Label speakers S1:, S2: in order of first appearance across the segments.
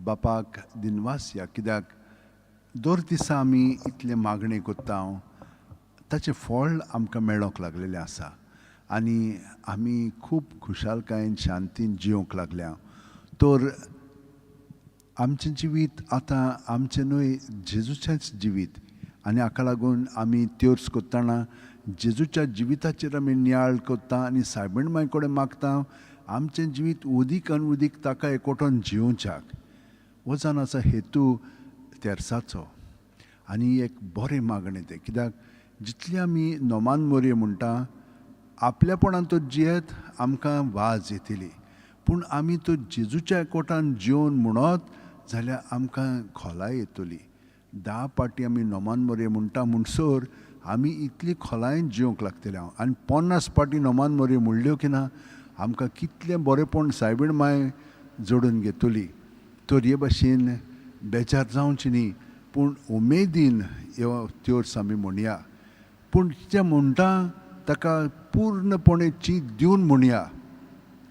S1: बापाक दिनवासया, कित्याक दर दिसा आमी इतलें मागणें करता, ताचें फळ आमकां मेळोंक लागलेलें आसा आनी आमी खूब खुशालकायेन शांतीन जिवंक लागल्या. तर आमचें जिवीत आतां आमचें न्हय, जेजूचेंच जिवीत आनी हाका लागून आमी त्योर्स करतना जेजूच्या जिविताचेर आमी नियाळ करता आनी सायबीण माय कडेन मागता आमचें जिवीत उदीक आनी उदीक ताका एकवटोन जिवच्याक. हो जावन आसा हेतू तेर्साचो आनी एक बरें मागणें तें, कित्याक जितलें आमी नोमान मोरये म्हणटा आपल्यापणान तर जियेत आमकां वाज येतली, पूण आमी तर जेजूच्या एकवटान जिवन म्हणत जाल्यार आमकां खोलाय येतली. 10 पाटी आमी नोमान मोरये म्हणटा म्हणसर आमी इतली खोलायेन जिवंक लागतले हांव, आनी 50 पाटी नोमान मोरये म्हणल्यो की ना आमकां कितलें बरेंपण सायबीण माय जोडून घेतली. तर हे भाशेन बेजार जावचें न्ही, पूण उमेदीन ह्यो त्योर्स आमी म्हणया, पूण जें म्हणटा ताका पूर्णपणे चीत दिवन म्हणया.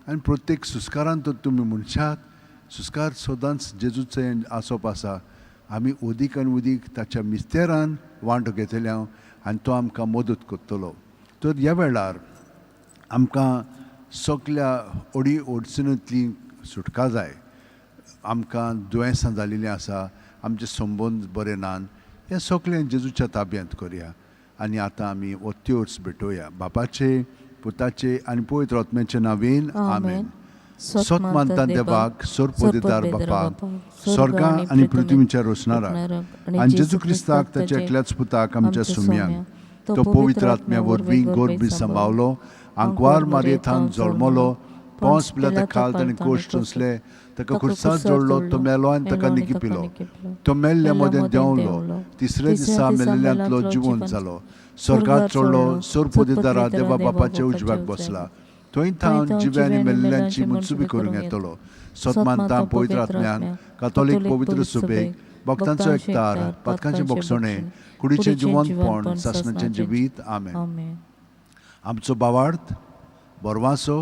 S1: आनी प्रत्येक सुस्कारान तर तुमी म्हणशात, सुस्कार सदांच जेजूचें आसप आसा. आमी उदीक आनी उदीक ताच्या मिस्तेरान वांटो घेतले हांव आनी तो आमकां मदत करतलो. तर ह्या वेळार आमकां सगल्या अडी अडचणींतली सुटका जाय. आमकां दुयेंसां जाल्लीं आसा, आमचे संबंद बरे नान, हें सगळें जेजूच्या ताब्यांत करया. आनी आतां आमी हो त्योर्स भेटोवया. बापाचे, पुताचे आनी पवित्र आत्म्याचे नांवेन, आमेन. सत मानता देवाक, सोरपोदेदार बापाक, स्वर्गा आनी पृथ्वीच्या रोसणाराक, आनी जेजू क्रिस्ताक ताच्या एकल्याच पुताक आमच्या सुम्यांक, तो पवित्र आत्म्या वरवीं गोरबी सांबावलो, आंकवार मारयेथान जल्मलो, पोंस पिलाता खाल ताणें कोश्ट सोंसले, ताका खुर्सांत जोडलो, तो मेलो आनी ताका निकिपिलो, तो मेल्ल्या मदें देंवलो, तिसऱ्या दिसा मेल्ल्यांतलो जिवंत जालो, स्वर्गात चडलो, सोरपोदेदारा देवा बापाच्या उजव्याक बसला, थंय थावन जिव्या आनी मेल्ल्यांची मनसुबी करूंक येतलो. सत मानता पवित्र आत्म्यान, कातोलीक पवित्र सुबेक, भक्तांचो एकतार, पातकांचें भोगसणें, कुडीचें जिवंतपण, सासणाचें जिवीत, आमेन. आमचो बावार्थ, बरवासो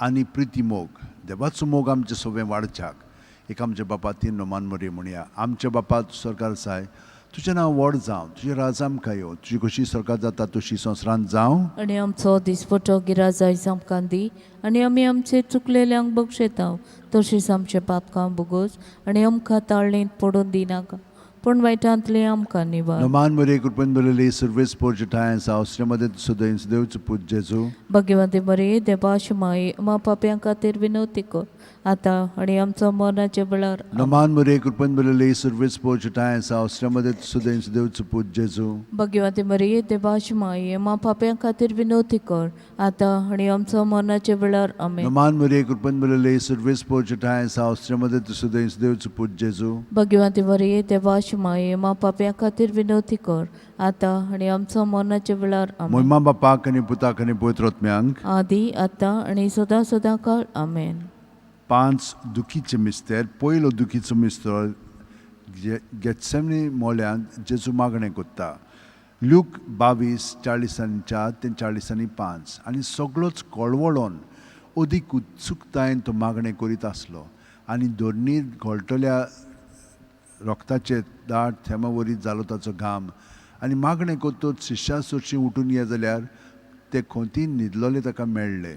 S1: आनी प्रिती मोग, देवाचो मोग आमचे सोबें वाडच्याक एक आमच्या बापा तीन नोमान मोरये म्हणया. आमच्या बापा सरकार साय, तुजें नांव व्हड जावं, तुजें राज आमकां येवं, तुजी कशी सरकार जाता तशी संवसारांत जावं.
S2: आनी आमचो दिसपटो गिराज आयज आमकां दी, आनी आमी आमचे चुकलेल्यांक बक्षेता तशीच आमचे पातकां भोगोस, आनी आमकां ताळणींत पडून दिनाका, पूण वायटांतले आमकां निवार.
S1: नोमान मोरये, कृपेन भरिल्ली, सुर्वेस पोर्ज ठांय आसा, सदैव देवचो पूत जेजू.
S2: भगवंती मरे, देवाश माये, मा पाप्यां खातीर विनवती कर, आतां आनी आमचो मरणाच्या वेळार.
S1: नोमान मोरये, कृपेन भरिल्ली, सुर्वेस पोर्ज ठांय आसा, सदैव देवचो पूत जेजू.
S2: भगवंती मरे, देवाश माये, मा पाप्यां खातीर विनवती कर, आतां आनी आमचो मरणाच्या वेळार. आमेन.
S1: नोमान मोरये, कृपेन भरिल्ली, सुर्वेस पोर्ज ठांय आसा, सदैव देवचो पूत जेजू.
S2: भगवंती मरे, देवाश माये, मा पाप्यां खातीर विनवती कर, आतां आनी आमचो मरणाच्या वेळार. आमेन.
S1: मोहिमा बापाक आनी पुताक आनी पवित्र आत्म्यांक,
S2: आदी, आतां आनी सदां सदां काळ. आमेन.
S1: 5 दुखीचे मिस्तेर. पयलो दुखीचो मिस्तर गेत्सेमनी मोल्यांत जेजू मागणें करता. लूक 22 44 ते 45. आनी सगळोच कळवळोन अदीक उत्सुकतायेन तो मागणें करीत आसलो आनी धरणीर घोळटल्या रोगताचे दाट थेंबा वरी जालो ताचो घाम. आनी मागणें करतच शिश्या सरशीं उठून ये जाल्यार ते खोंतीन न्हिदलोले ताका मेळ्ळे.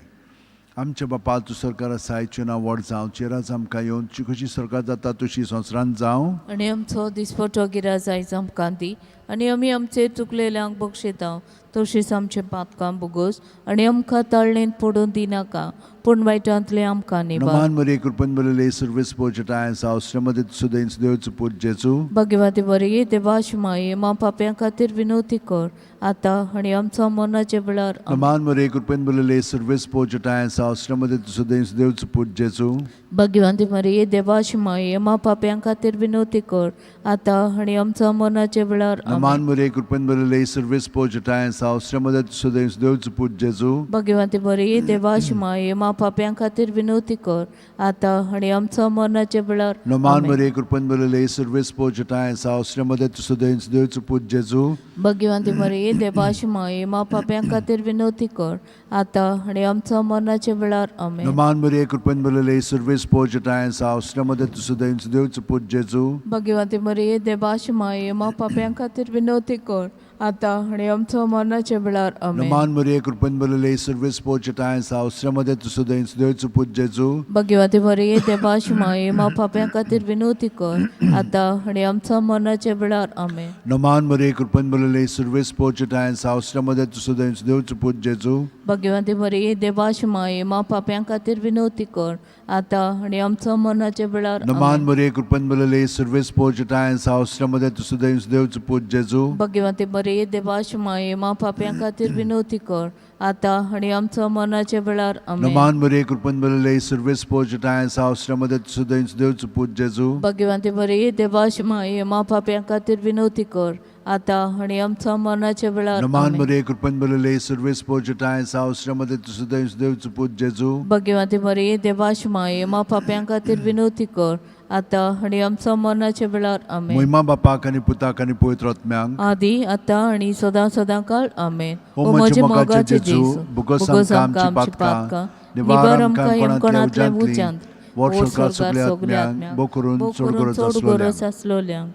S1: आमच्या बापा, तूं सरकार आसाय, नांव व्हड जावं, चेराज आमकां येवन, तुजी कशी सरकार जाता तशी संवसारांत जावं.
S2: आनी आमचो दिसपटो गिराज आयज आमकां दी, आनी आमी आमचे चुकलेल्यांक बक्षेता तशीच आमचे पातकां भोगोस, आनी आमकां ताळणींत पडून दिनाका, पूण वायटांतले आमकां निवार.
S1: नमान मरे, कृपेन भरिल्ली, सुर्वेस पोर्ज ठांय आसा, सुदैव देवचो पूत जेजू.
S2: भगवती बरी, देवाश माये, मा पाप्यां खातीर विनवती कर, आतां आनी आमचो मरणाच्या वेळार.
S1: नमान मरे, कृपेन भरिल्ली, सुर्वेस पोर्ज ठांय आसा, सुदैव देवचो पूत जेजू.
S2: भगवंती मरिये, देवाश माये, मा पाप्यां खातीर विनवती कर, आतां आनी आमचो मरणाच्या वेळार.
S1: नमान मरे, कृपेन भरिल्ली, सुर्वेस पोर्ज ठांय आसा, सावश्रमदत सुदेंस देवचो पूत जेजू.
S2: भगवंती बरी देवाशी माये मा पाप्यां खातीर विनवती कर आतां आनी आमचो मरणाचे वेळार.
S1: नोमान
S2: आमेन.
S1: मरे कृपन बरले सर्वेस पोजटाय सावश्रमदत सुदेंस देवचो पूत जेजू.
S2: भगवंती मरिये देवाशी माये मा पाप्यां खातीर विनवती कर आतां आनी आमचो मरणाचे वेळार. आमेन.
S1: नोमान मरे कृपन बरले सर्वेस पोजटाय सावश्रमदत सुदेंस देवचो पूत जेजू.
S2: भगवंती मरिये देवाशी माये मा पाप्यां खातीर विनवती कर आतां आनी आमचो मरणाचे वेळार. आमेन.
S1: नोमान मरे कृपन बरले सर्वेस पोजटाय सावश्रमदत सुदेंस देवचो पूत जेजू.
S2: भगवंती मरिये देवाशी माये मा पाप्यां खातीर विनवती कर आतां आनी आमचो मरणाचे वेळार. आमेन.
S1: नोमान मरे कृपन बरले सर्वेस पोजटाय सावश्रमदत सुदेंस देवचो पूत जेजू.
S2: भगवंती मरिये देवाशी माये मा पाप्यां खातीर विनवती कर आतां आनी आमचो मरणाचे वेळार.
S1: नोमान
S2: आमेन.
S1: मरे कृपन बरले सर्वेस पोजटाय सावश्रमदत सुदेंस देवचो पूत जेजू.
S2: भगवंती मरिये देवाशी माये मा पाप्यां खातीर विनवती कर आतां आनी आमचो मरणाचे वेळार. आमेन.
S1: नोमान मरे कृपन बरले सर्वेस पोजटाय सावश्रमदत सुदेंस देवचो पूत जेजू.
S2: भगवंती मरिये देवाशी माये मा पाप्यां खातीर विनवती कर आतां आनी आमचो मरणाचे वेळार.
S1: नोमान
S2: आमेन.
S1: मरे कृपन बरले सर्वेस पोजटाय सावश्रमदत सुदेंस देवचो पूत जेजू.
S2: भगवंती मरिये देवाशी माये मा पाप्यां खातीर विनवती कर आतां आनी आमचो मरणाचे वेळार. आमेन.
S1: महिमा बापाक आनी पुताक आनी पवित्र आत्म्यांक.
S2: आदी आतां आनी सदां सदां काळ. आमेन.
S1: ओ म्हज्या मोगाचे जेजू, भोगोस आमकां आमची पातकां, निवार आमकां यमकोणांतल्या उज्यांत, व्हड स्वर्गार सगल्या आत्म्यांक, भो करून चड गरज आसलोल्यांक.
S2: आसलोल्यांक.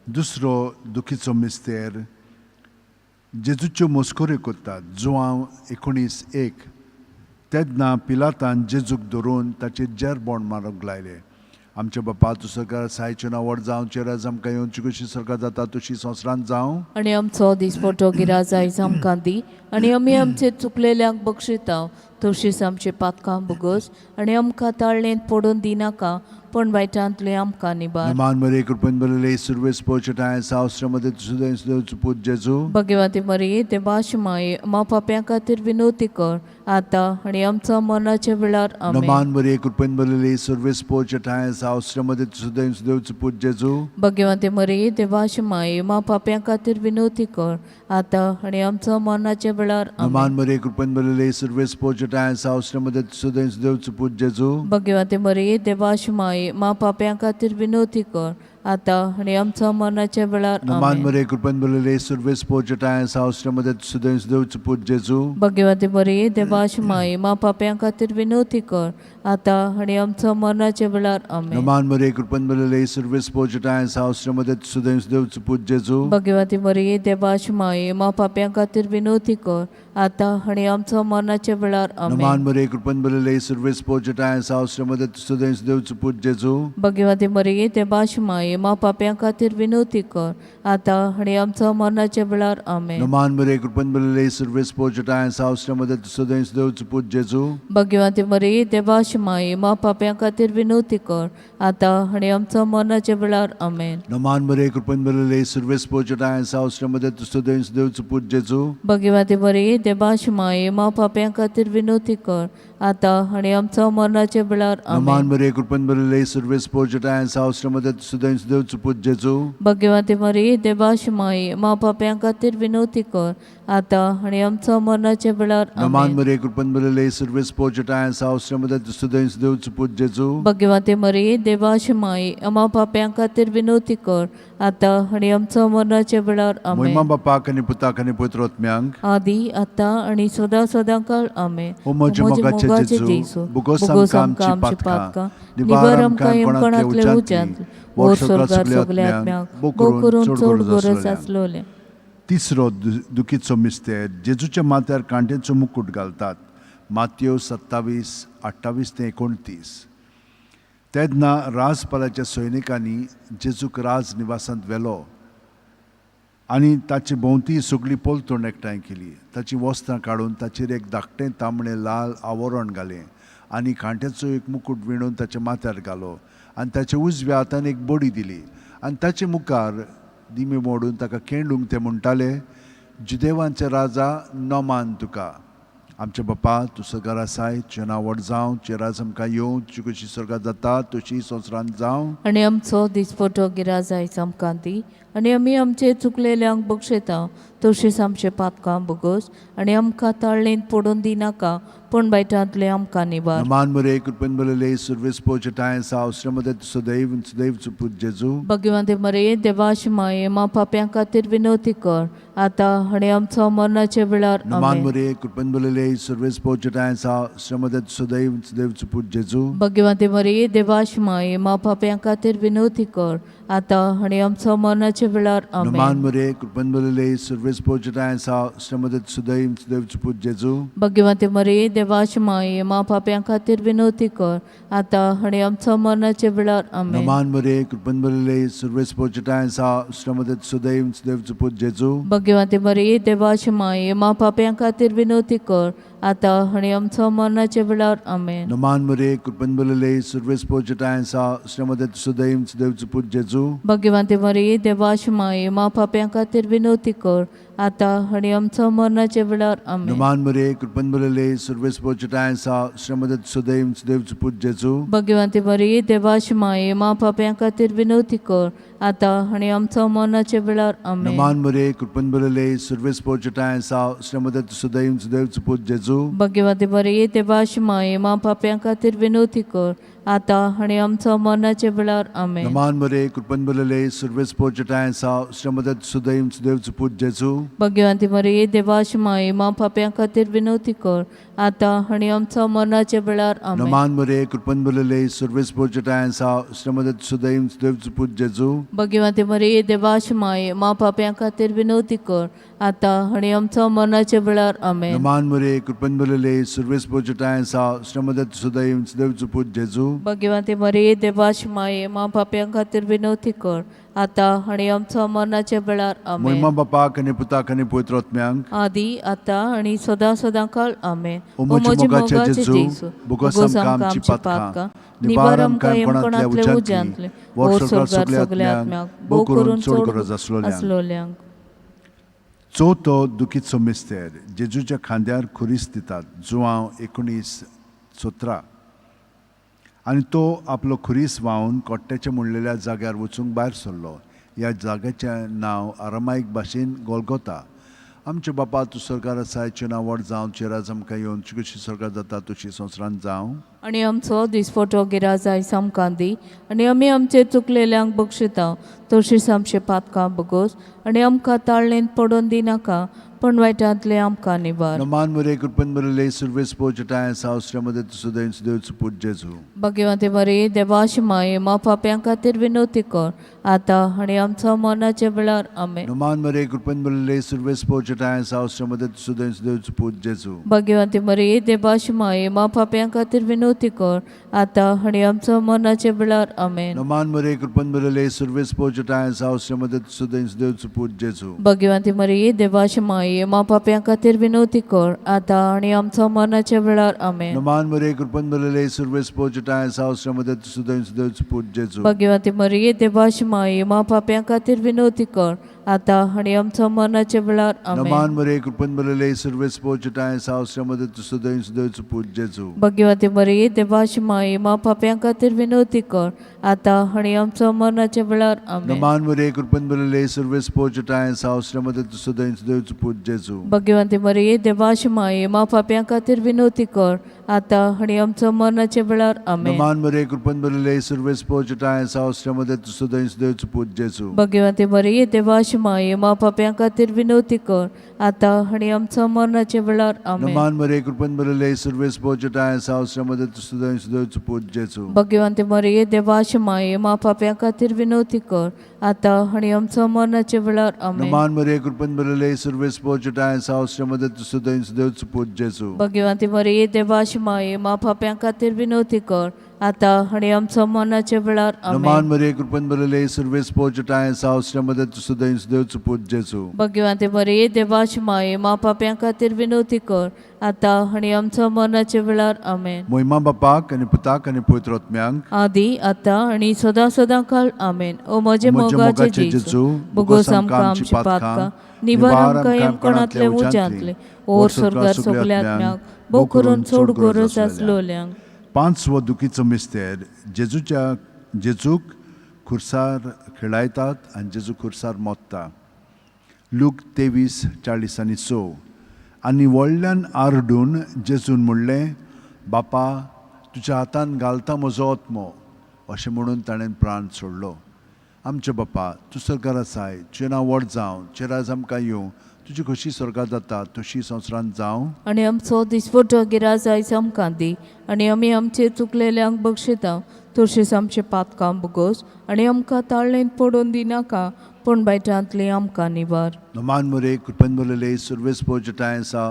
S1: दुसरो दुखीचो मिस्तेर, जेजूच्यो मस्कऱ्यो करतात. जुआंव 19:1. तेन्ना पिलातान जेजूक धरून ताचेर जेरबोण मारूंक लायलें. आमच्या बापा, तूं सरकार सायचें नांव व्हड जावं, राज आमकां येवची, कशी सरकार जाता तशी संवसारांत जावं.
S2: आनी आमचो दिसपटो गिराज आयज आमकां दी आनी आमी आमचे चुकलेल्यांक बक्षिताव तशीच आमचे पातकां भोगोस आनी आमकां ताळणेंत पडून दिनाका पूण वायटांतले आमकां निबार.
S1: नमान मरे कृपेन बरले सुरवेस पोचटाय सावश्रमध्ये सुदेंस देवचो पूत जेजू.
S2: भगवती मरिये देवाशी माये मा पाप्यां खातीर विनवती कर आतां आनी आमचो मरणाच्या वेळार. आमेन.
S1: नमान मरे कृपेन बरले सुरवेस पोचटाय सावश्रमध्ये सुदेंस देवचो पूत जेजू.
S2: भगवती मरिये देवाशी माये मा पाप्यां खातीर विनवती कर आतां आनी आमचो मरणाच्या वेळार. आमेन.
S1: नमान मरे कृपेन बरले सुरवेस पोचटाय सावश्रमध्ये सुदेंस देवचो पूत जेजू.
S2: भगवती मरिये देवाशी माये मा पाप्यां खातीर विनवती कर आतां आनी आमचो मरणाच्या वेळार.
S1: नमान
S2: आमेन.
S1: मरे कृपेन बरले सुरवेस पोचटाय सावश्रमध्ये सुदेंस देवचो पूत जेजू.
S2: भगवती मरिये देवाशी माये मा पाप्यां खातीर विनवती कर आतां आनी आमचो मरणाच्या वेळार. आमेन.
S1: नमान मरे कृपेन बरले सुरवेस पोचटाय सावश्रमध्ये सुदेंस देवचो पूत जेजू.
S2: भगवती मरिये देवाशी माये मा पाप्यां खातीर विनवती कर आतां आनी आमचो मरणाच्या वेळार.
S1: नमान
S2: आमेन.
S1: मरे कृपेन बरले सुरवेस पोचटाय सावश्रमध्ये सुदेंस देवचो पूत जेजू.
S2: भगवती मरिये देवाशी माये मा पाप्यां खातीर विनवती कर आतां आनी आमचो मरणाच्या वेळार. आमेन.
S1: नमान मरे कृपेन बरले सुरवेस पोचटाय सावश्रमध्ये सुदेंस देवचो पूत जेजू.
S2: भगवती मरिये देवाशी माये मा पाप्यां खातीर विनवती कर आतां आनी आमचो मरणाच्या वेळार. आमेन.
S1: नमान मरे कृपेन बरले सुरवेस पोचटाय सावश्रमध्ये सुदेंस देवचो पूत जेजू.
S2: भगवती मरिये देवाशी माये मा पाप्यां खातीर विनवती कर आतां आनी आमचो मरणाच्या वेळार.
S1: नमान
S2: आमेन.
S1: मरे कृपेन बरले सुरवेस पोचटाय सावश्रमध्ये सुदेंस देवचो पूत जेजू.
S2: भगवती मरिये देवाशी माये मा पाप्यां खातीर विनवती कर आतां आनी आमचो मरणाच्या वेळार.
S1: नमान
S2: आमेन.
S1: मरे कृपेन बरले सुरवेस पोचटाय सावश्रमध्ये सुदेंस देवचो पूत जेजू.
S2: भगवती मरिये देवाशी माये आम्हा पाप्यां खातीर विनवती कर आतां आनी आमचो मरणाच्या वेळार.
S1: महिमा
S2: आमेन.
S1: बापाक आनी पुताक आनी पवित्र आत्म्यांक.
S2: आदी आतां आनी सदां सदां काळ. आमेन.
S1: ओ म्हज्या मोगाचे जेजू, भोगोस आमकां आमची पातकां, निवार आमकां यमकोणांतल्या उज्यांतली, व्हड स्वर्गार सगल्या आत्म्यांक, भो
S2: भो करून चड गरज आसलोलें.
S1: तिसरो दुखीचो मिस्तेर, जेजूच्या माथ्यार कांट्याचो मुकूट घालतात. मातयो 27:28 ते 29. तेन्ना राजपालाच्या सैनिकांनी जेजूक राज निवासांत व्हेलो आनी ताचे भोंवती सगळी पलतण एकठांय केली. ताचीं वस्त्रां काडून ताचेर एक धाकटें तांबडें लाल आवरण घालें आनी कांट्याचो एक मुकूट विणून ताच्या माथ्यार घालो आनी ताच्या उजव्या हातान एक बडी दिली आनी ताचे मुखार दिमी मोडून ताका केंडूंक ते म्हणटाले, जुदेवांचे राजा, नमान तुका. आमच्या बापा, तूं स्वर्गार आसाय, तुजें नांव व्हड जावं, तुजें राज आमकां येवं, तुजी कशी स्वर्गार जाता तशी संवसारांत जावं.
S2: आनी आमचो दिसपटो गिराज आयज आमकां दी आनी आमी आमचे चुकलेल्यांक बक्षयता तशीच आमचे पातकां बोगोस आनी आमकां ताळणेंत पडून दिनाका पूण बायटांतले आमकां निवार.
S1: नमान मरे कृपेन भरलेले सुर्वेस पोचटाय साव श्रमदत सदैव सदैव सुपूत जेजू.
S2: भगवंते मरे देवाश माये मा पाप्यां खातीर विनवती कर आतां आनी आमचो मरणाच्या वेळार.
S1: नमान
S2: आमेन.
S1: मरे कृपेन भरलेले सुर्वेस पोचटाय साव श्रमदत सदैव सदैव सुपूत जेजू.
S2: भगवंते मरे देवाश माये मा पाप्यां खातीर विनवती कर आतां आनी आमचो मरणाच्या वेळार.
S1: नमान
S2: आमेन.
S1: मरे कृपेन भरलेले सुर्वेस पोचटाय साव श्रमदत सदैव सदैव सुपूत जेजू.
S2: भगवंते मरे देवाश माये मा पाप्यां खातीर विनवती कर आतां आनी आमचो मरणाच्या वेळार. आमेन.
S1: नमान मरे कृपेन भरलेले सुर्वेस पोचटाय साव श्रमदत सदैव सदैव सुपूत जेजू.
S2: भगवंते मरे देवाश माये मा पाप्यां खातीर विनवती कर आतां आनी आमचो मरणाच्या वेळार. आमेन.
S1: नमान मरे कृपेन भरलेले सुर्वेस पोचटाय साव श्रमदत सदैव सदैव सुपूत जेजू.
S2: भगवंते मरे देवाश माये मा पाप्यां खातीर विनवती कर आतां आनी आमचो मरणाच्या वेळार. आमेन.
S1: नमान मरे कृपेन भरलेले सुर्वेस पोचटाय साव श्रमदत सदैव सदैव सुपूत जेजू.
S2: भगवंते मरे देवाश माये मा पाप्यां खातीर विनवती कर आतां आनी आमचो मरणाच्या वेळार. आमेन.
S1: नमान मरे कृपेन भरलेले सुर्वेस पोचटाय साव श्रमदत सदैव सदैव सुपूत जेजू.
S2: भगवंते मरे देवाश माये मा पाप्यां खातीर विनवती कर आतां आनी आमचो मरणाच्या वेळार. आमेन.
S1: नमान मरे कृपेन भरलेले सुर्वेस पोचटाय साव श्रमदत सदैव सदैव सुपूत जेजू.
S2: भगवंते मरे देवाश माये मा पाप्यां खातीर विनवती कर आतां आनी आमचो मरणाच्या वेळार. आमेन.
S1: नमान मरे कृपेन भरलेले सुर्वेस पोचटाय साव श्रमदत सदैव सदैव सुपूत जेजू.
S2: भगवंते मरे देवाश माये मा पाप्यां खातीर विनवती कर आतां आनी आमचो मरणाच्या वेळार. आमेन.
S1: नमान मरे कृपेन भरलेले सुर्वेस पोचटाय साव श्रमदत सदैव सदैव सुपूत जेजू.
S2: भगवंते मरे देवाश माये मा पाप्यां खातीर विनवती कर आतां आनी आमचो मरणाच्या वेळार. आमेन.
S1: महिमा बापाक आनी पुताक आनी पवित्र आत्म्यांक.
S2: आदी आतां आनी सदां सदां काळ. आमेन.
S1: ओ म्हज्या मोगाच्या जेजू, बोगोस आमकां आमची पातकां, निवार आमकां यमकणांतल्या उज्यांतले, व्हर स्वर्गार सगल्या आत्म्याक, भोव करून चड गरज
S2: आसलोल्यांक.
S1: चवथो दुखीचो मिस्तेर, जेजूच्या खांद्यार खुरीस दितात, जुवांव 19:17. आनी तो आपलो खुरीस व्हांवन कोट्ट्याच्या म्हणलेल्या जाग्यार वचूंक भायर सरलो. ह्या जाग्याचें नांव आरामायक भाशेन गोलगोता. आमच्या बापा, तूं सरकार आसा, हाचें नांव व्हड जावं, तुजें राज आमकां येवन, तुजी कशी सरकार जाता तशी संवसारांत जावं.
S2: आनी आमचो दिसफोटो गिराज आयज आमकां दी आनी आमी आमचे चुकलेल्यांक बक्षिता तशीच आमचे पातकां बोगोस आनी आमकां ताळणेंत पडून दिनाका पूण वायटांतले आमकां निवार.
S1: नमान मरे कृपेन भरिल्ले सुर्वेस पोचटाय सावसऱ्या मदत सुदैव सुदैव सुपूत जेजू.
S2: भगवंते मरे देवाश माये मा पाप्यां खातीर विनवती कर आतां आनी आमचो मरणाच्या वेळार. आमेन.
S1: नमान मरे कृपेन भरिल्ले सुर्वेस पोचटाय सावसऱ्या मदत सुदैव सुदैव सुपूत जेजू.
S2: भगवंते मरे देवाश माये मा पाप्यां खातीर विनवती कर आतां आनी आमचो मरणाच्या वेळार. आमेन.
S1: नमान मरे कृपेन भरिल्ले सुर्वेस पोचटाय सावसऱ्या मदत सुदैव सुदैव सुपूत जेजू.
S2: भगवंती मरिये देवाश माये मा पाप्यां खातीर विनवती कर आतां आनी आमचो मरणाच्या वेळार. आमेन.
S1: नमान मरे कृपेन भरिल्ले सुर्वेस पोचटाय सावसऱ्या मदत सुदैव सुदैव सुपूत जेजू.
S2: भगवंती मरिये देवाश माये मा पाप्यां खातीर विनवती कर आतां आनी आमचो मरणाच्या वेळार. आमेन.
S1: नमान मरे कृपेन भरिल्ले सुर्वेस पोचटाय सावसऱ्या मदत सुदैव सुदैव सुपूत जेजू.
S2: भगवंती मरिये देवाश माये मा पाप्यां खातीर विनवती कर आतां आनी आमचो मरणाच्या वेळार. आमेन.
S1: नमान मरे कृपेन भरिल्ले सुर्वेस पोचटाय सावसऱ्या मदत सुदैव सुदैव सुपूत जेजू.
S2: भगवंती मरिये देवाश माये मा पाप्यां खातीर विनवती कर आतां आनी आमचो मरणाच्या वेळार. आमेन.
S1: नमान मरे कृपेन भरिल्ले सुर्वेस पोचटाय सावसऱ्या मदत सुदैव सुदैव सुपूत जेजू.
S2: भगवंती मरिये देवाश माये मा पाप्यां खातीर विनवती कर आतां आनी आमचो मरणाच्या वेळार. आमेन.
S1: नमान मरे कृपेन भरिल्ले सुर्वेस पोचटाय सावसऱ्या मदत सुदैव सुदैव सुपूत जेजू.
S2: भगवंती मरिये देवाश माये मा पाप्यां खातीर विनवती कर आतां आनी आमचो मरणाच्या वेळार. आमेन.
S1: नमान मरे कृपेन भरिल्ले सुर्वेस पोचटाय सावसऱ्या मदत सुदैव सुदैव सुपूत जेजू.
S2: भगवंती मरिये देवाश माये मा पाप्यां खातीर विनवती कर आतां आनी आमचो मरणाच्या वेळार. आमेन.
S1: नमान मरे कृपेन भरिल्ले सुर्वेस पोचटाय सावसऱ्या मदत सुदैव सुदैव सुपूत जेजू.
S2: भगवंती मरिये देवाश माये मा पाप्यां खातीर विनवती कर आतां आनी आमचो मरणाच्या वेळार. आमेन.
S1: मोहिमा बापाक आनी पुताक आनी पवित्र आत्म्यांक.
S2: आदी आतां आनी सदां सदां काळ. आमेन. ओ म्हजे
S1: म्हज्या
S2: मोगाचे
S1: मोगाचे
S2: जेजू,
S1: जेजू,
S2: बोगोस आमकां आमची पातकां, निवार आमकां यमकणांतले उज्यांतले, ओर स्वर्गार सगल्या आत्म्याक, भोव करून चड गरज आसलोल्यांक.
S1: पांचवो दुखीचो मिस्तेर, जेजूच्या जेजूक खुर्सार खिळायतात आनी जेजू खुर्सार मोत्ता. लूक 23:46. आनी व्हडल्यान आरडून जेजून म्हणलें, बापा, तुज्या हातान घालता म्हजो आत्मो. अशें म्हणून ताणें प्राण सोडलो. आमच्या बापा, तूं स्वर्गार आसाय, तुजें नांव व्हड जावं, तुजें राज आमकां येवं, तुजी खोशी स्वर्गार जाता तशी संवसारांत जावं.
S2: आनी आमचो दिसपटो गिराज आयज आमकां दी आनी आमी आमचे चुकलेल्यांक बक्षिता तशेंच आमचें पातकां भोगोस आनी आमकां ताळ्ळेंत पडून दिनाका पूण बायटांतली आमकां निवार.
S1: नमान मुरे कृपेन भरलेले सुर्वेस पोजटाय आसा,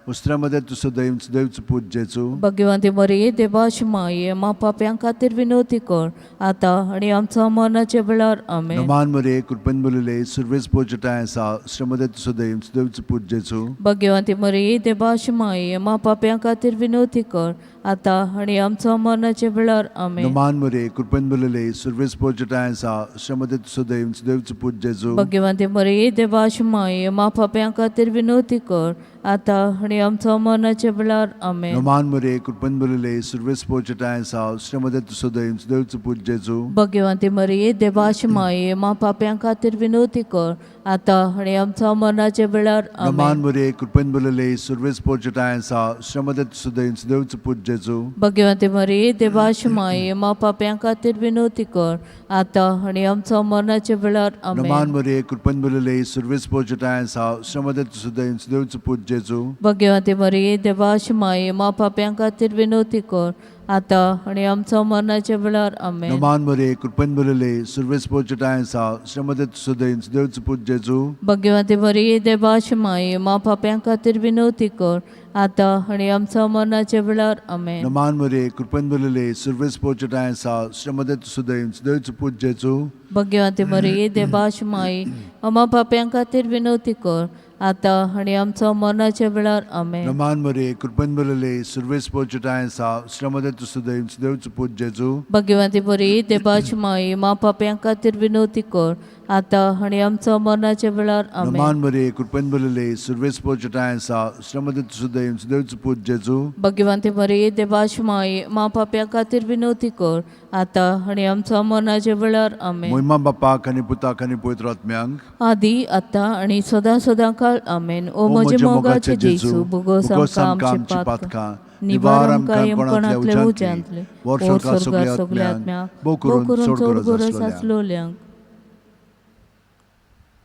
S1: उस्त्रा मदें तुजो दैव देवचो पूत जेजू.
S2: भगवंती मरिये, देवाची माये, मा पाप्यां खातीर विनवती कर आतां आनी आमचो मरणाच्या वेळार. आमेन.
S1: नमान मुरे कृपेन भरलेले सुर्वेस पोजटाय आसा, उस्त्रा मदें तुजो दैव देवचो पूत जेजू.
S2: भगवंती मरिये, देवाची माये, मा पाप्यां खातीर विनवती कर आतां आनी आमचो मरणाच्या वेळार. आमेन.
S1: नमान मुरे कृपेन भरलेले सुर्वेस पोजटाय आसा, उस्त्रा मदें तुजो दैव देवचो पूत जेजू.
S2: भगवंती मरिये, देवाची माये, मा पाप्यां खातीर विनवती कर आतां आनी आमचो मरणाच्या वेळार. आमेन.
S1: नमान मुरे कृपेन भरलेले सुर्वेस पोजटाय आसा, उस्त्रा मदें तुजो दैव देवचो पूत जेजू.
S2: भगवंती मरिये, देवाची माये, मा पाप्यां खातीर विनवती कर आतां आनी आमचो मरणाच्या वेळार.
S1: नमान
S2: आमेन.
S1: मुरे कृपेन भरलेले सुर्वेस पोजटाय आसा, उस्त्रा मदें तुजो दैव देवचो पूत जेजू.
S2: भगवंती मरिये, देवाची माये, मा पाप्यां खातीर विनवती कर आतां आनी आमचो मरणाच्या वेळार.
S1: नमान
S2: आमेन.
S1: मुरे कृपेन भरलेले सुर्वेस पोजटाय आसा, उस्त्रा मदें तुजो दैव देवचो पूत जेजू.
S2: भगवंती मरिये, देवाची माये, मा पाप्यां खातीर विनवती कर आतां आनी आमचो मरणाच्या वेळार. आमेन.
S1: नमान मुरे कृपेन भरलेले सुर्वेस पोजटाय आसा, उस्त्रा मदें तुजो दैव देवचो पूत जेजू.
S2: भगवंती मरिये, देवाची माये, मा पाप्यां खातीर विनवती कर आतां आनी आमचो मरणाच्या वेळार. आमेन.
S1: नमान मुरे कृपेन भरलेले सुर्वेस पोजटाय आसा, उस्त्रा मदें तुजो दैव देवचो पूत जेजू.
S2: भगवंती मरिये, देवाची माये, आम्हा पाप्यां खातीर विनवती कर आतां आनी आमचो मरणाच्या वेळार. आमेन.
S1: नमान मुरे कृपेन भरलेले सुर्वेस पोजटाय आसा, उस्त्रा मदें तुजो दैव देवचो पूत जेजू.
S2: भगवंती मरिये, देवाची माये, मा पाप्यां खातीर विनवती कर आतां आनी आमचो मरणाच्या वेळार. आमेन.
S1: नमान मुरे कृपेन भरलेले सुर्वेस पोजटाय आसा, उस्त्रा मदें तुजो दैव देवचो पूत जेजू.
S2: भगवंती मरिये, देवाची माये, मा पाप्यां खातीर विनवती कर आतां आनी आमचो मरणाच्या वेळार. आमेन.
S1: मोहिमा बापाक आनी पुताक आनी पवित्र आत्म्यांक,
S2: आदी आतां आनी सदां सदां काळ. आमेन. ओ म्हजे मोगाचे जेजू, भोगोस आमकां आमची पातकां, निवार आमकां यमकणांतले उज्यांतले,
S1: वर
S2: वर
S1: स्वर्गार
S2: स्वर्गार
S1: सगल्या
S2: सगल्या
S1: आत्म्यांक,
S2: आत्म्यांक,
S1: भोव
S2: भोव
S1: करून
S2: करून
S1: चड
S2: चड
S1: गरज
S2: गरज
S1: आसलोल्यांक.
S2: आसलोल्यांक.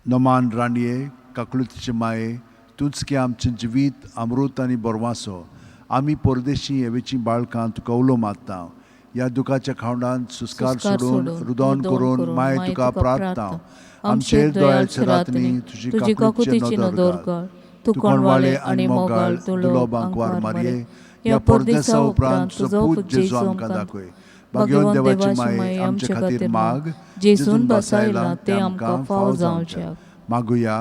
S1: नमान राणये, काकळुतीचे माये, तूंच की आमचें जिवीत अमृत आनी बरवासो, आमी परदेशी येवेचीं बाळकां तुका उलो मारता. ह्या दुखाच्या खावंडांत सुस्कार
S2: सुस्कार
S1: सोडून
S2: सोडून
S1: रुदन करून माय तुका प्रार्थना. आमचेर दयाळचे रातनी तुजी
S2: तुजी
S1: काकळुतीचे
S2: काकुतीची
S1: नदर
S2: नदर
S1: घाल.
S2: घाल.
S1: तूं
S2: तूं
S1: कोणवाळे
S2: कोणवाळे
S1: आनी
S2: आनी
S1: मोगाळ
S2: मोगाळ
S1: दुलो
S2: दुलो
S1: बांकवार
S2: बांकवार
S1: मारये,
S2: मारये,
S1: ह्या परदेसा उपरांत तुजो पूत जेजू आमकां दाखय. भाग्यवंत देवाची माये आमचे खातीर माग,
S2: जेजून बसायला ते आमकां फाव जावच्याक.
S1: मागुया.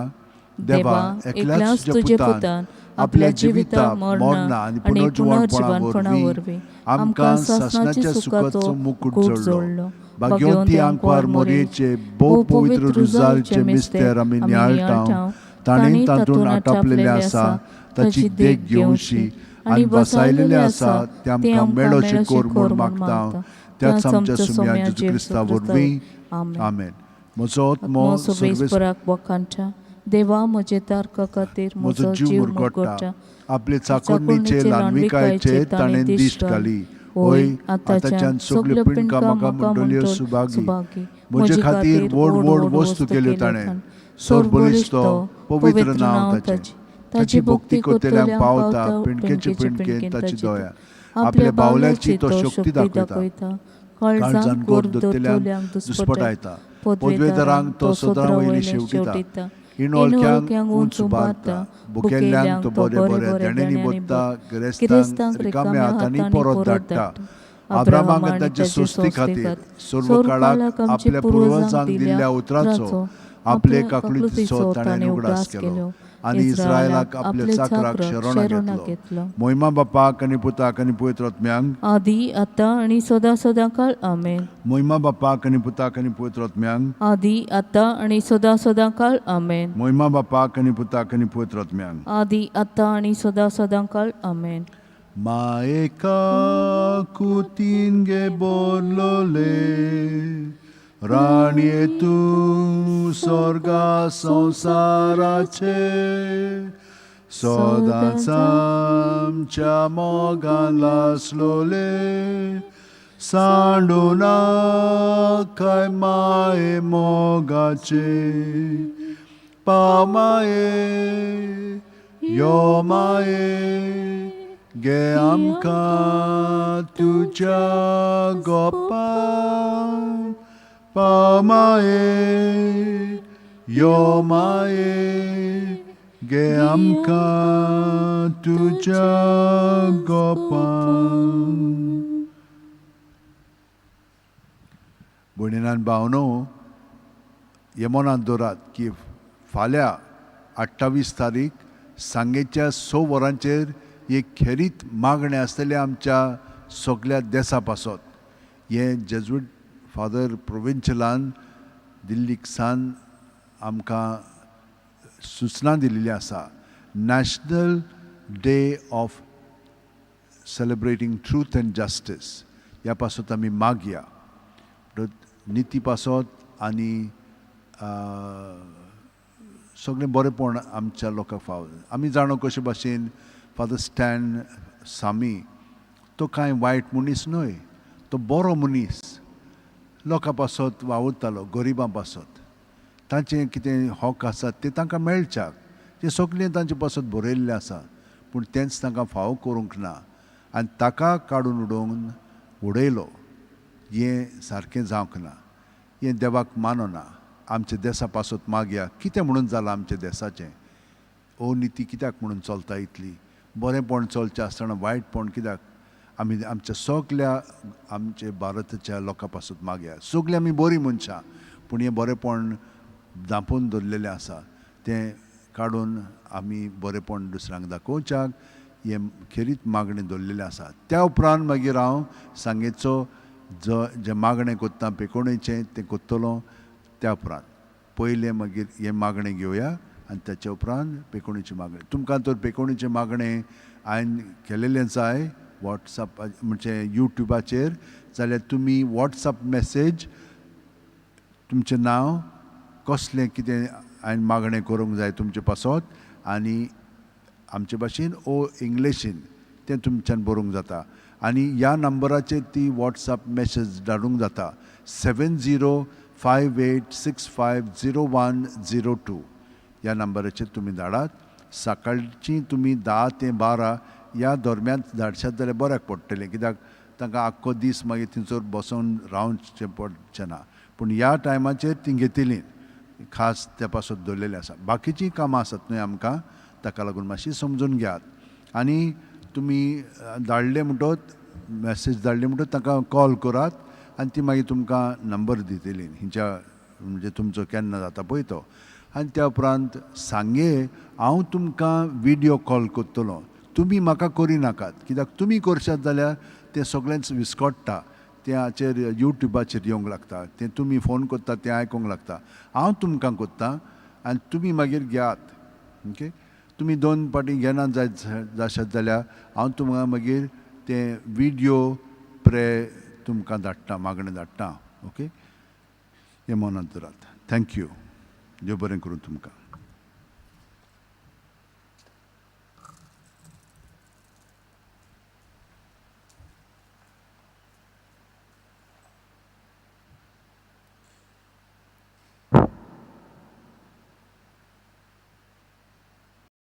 S2: देवा, एकल्याच तुजे पुतान आपल्या जिविता, मरणा
S1: आनी
S2: आनी
S1: पुनर्जिवणपणा
S2: पुनर्जिवणपणा
S1: वरवीं
S2: वरवीं
S1: आमकां सासणाच्या सुखाचो मुकूट जोडलो. भाग्यवंती आंकवार मोरयेचे भोव पवित्र रुजालचे मिस्तेर आमी नियाळटा, ताणें तातूंत आटापलेलें आसा ताची देख घेवची आनी बसायलेलें आसा तें आमकां मेळोशें कर म्हूण मागता, त्याच आमच्या सुम्या जेजू क्रिस्ता वरवीं. आमेन. म्हजो आत्मो
S2: आत्मो
S1: सर्वेस्पर
S2: सुबेस्पराक वखाणटा, देवा म्हजे तारका खातीर
S1: म्हजो जीव मुरगट्टा. आपले चाकोडणीचे ल्हानविकायेचेर ताणें दिश्ट घाली. होय, आतांच्यान सगल्यो पिंडकां म्हाका म्हणटल्यो सुभागी. म्हजे खातीर व्हड व्हड वस्तू केल्यो ताणें. सोर बळिश्ट पवित्र नांव ताचें. ताची भक्ती करतल्यांक पावता पिंडकेचे पिंडकेन ताची दया. आपल्या बावल्याची तो शक्ती दाखयता, काळजान गोर दोतल्यांक दुस्पटायता. पदवेदारांक तो सदरा वयली शेवटिता, इणोळक्यांक उंच उबारता. बुकेल्ल्यांक तो बरे बरे देण्यांनी बोत्ता, गिरेस्तांक रिकाम्या हातांनी परत धाडटा. अब्रामाक आनी ताचे सोस्ती खातीर सर्व काळाक आपल्या पुर्वजांक दिल्ल्या उतराचो आपले काकळुतीचो ताणें उगडास केलो आनी इस्रायलाक आपल्या चाकराक शरणा घेतलो. मोहिमा बापाक आनी पुताक आनी पवित्र आत्म्यांक,
S2: आदी आतां आनी सदां सदां काळ. आमेन.
S1: मोहिमा बापाक आनी पुताक आनी पवित्र आत्म्यांक,
S2: आदी आतां आनी सदां सदां काळ. आमेन.
S1: मोहिमा बापाक आनी पुताक आनी पवित्र आत्म्यांक,
S2: आदी आतां आनी सदां सदां काळ. आमेन.
S1: माएका कुतीन गे बोरलोले राणये तूं स्वर्गा संवसाराचे सदांच आमच्या मोगान लासलोले सांडू नाकाय माये मोगाचे पाव माये यो माये गे आमकां तुज्या गोपान पाव माये यो माये गे आमकां तुज्या गोपान. भयणीन भावनो, हे मनांत दवरात की फाल्यां 28 तारीख सांगेच्या 6 वरांचेर एक खेरीत मागणें आसतलें आमच्या सगल्या देसा पासत. हें जेजुईट फादर प्रोविंशलान दिल्लीक सान आमकां सुचना दिल्ली आसा. National day of celebrating truth and justice ह्या पासत आमी मागया, निती पासत आनी सगळें बरेंपण आमच्या लोकांक फाव. आमी जाणो कशे भाशेन फादर स्टॅन सामी तो कांय वायट मनीस न्हय, तो बरो मनीस, लोकां पासत वावुरतालो, गरिबां पासत, तांचें कितें हक आसा तें तांकां मेळच्याक तें सगळें तांचे पासत बरयल्लें आसा, पूण तेंच तांकां फावो करूंक ना आनी ताका काडून उडोवन उडयलो. हें सारकें जावंक ना, हें देवाक मानना. आमच्या देसा पासत मागया, कितें म्हणून जालां आमच्या देसाचें? अनिती कित्याक म्हणून चलता इतली? बरेंपण चलचें आसतना वायटपण कित्याक? आमी आमच्या सगल्या आमच्या भारताच्या लोकां पासत मागया. सगलीं आमी बरीं मनशां, पूण हें बरेंपण धांपून दवरलेलें आसा तें काडून आमी बरेंपण दुसऱ्यांक दाखोवच्याक हें खेरीत मागणें दवरलेलें आसा. त्या उपरांत मागीर हांव सांगेचो जो जें मागणें करता पेकोणेचें तें करतलो. त्या उपरांत पयलें मागीर हें मागणें घेवया आनी ताच्या उपरांत पेकोणीचें मागणें. तुमकां तर पेकोणीचें मागणें हांवें केलेलें जाय वॉट्सएप म्हणजे युट्यूबाचेर जाल्यार तुमी वॉट्सएप मॅसेज तुमचें नांव कसलें कितें हांवें मागणें करूंक जाय तुमचे पासत आनी आमचे भाशेन ओ इंग्लिशीन तें तुमच्यान बरोवंक जाता आनी ह्या नंबराचेर ती वॉट्सएप मॅसेज धाडूंक जाता 7058650102 ह्या नंबराचेर तुमी धाडात. सकाळची तुमी 10 ते 12 ह्या दरम्यान धाडशात जाल्यार बऱ्याक पडटलें, कित्याक तांकां आख्खो दीस मागीर थंयसर बसोन रावचें पडचें ना, पूण ह्या टायमाचेर ती घेतली खास त्या पासत दवरलेलें आसा. बाकीचीं कामां आसात न्हय आमकां, ताका लागून मातशी समजून घेयात आनी तुमी धाडले म्हणटत मॅसेज धाडली म्हणटत तांकां कॉल करात आनी ती मागीर तुमकां नंबर दितली हिंच्या म्हणजे तुमचो केन्ना जाता पळय तो. आनी त्या उपरांत सांगे हांव तुमकां विडियो कॉल करतलो, तुमी म्हाका करी नाकात, कित्याक तुमी करशात जाल्यार तें सगळेंच विस्कटता, तें हाचेर युट्यूबाचेर येवंक लागता, तें तुमी फोन करता तें आयकूंक लागता. हांव तुमकां करता आनी तुमी मागीर घेयात. ओके, तुमी 2 पाटी घेना जायत जाशात जाल्यार हांव तुमकां मागीर तें विडियो प्रे तुमकां धाडटा, मागणें धाडटा. ओके, हें मनांत दवरात. Thank you, देव बरें करूं तुमकां.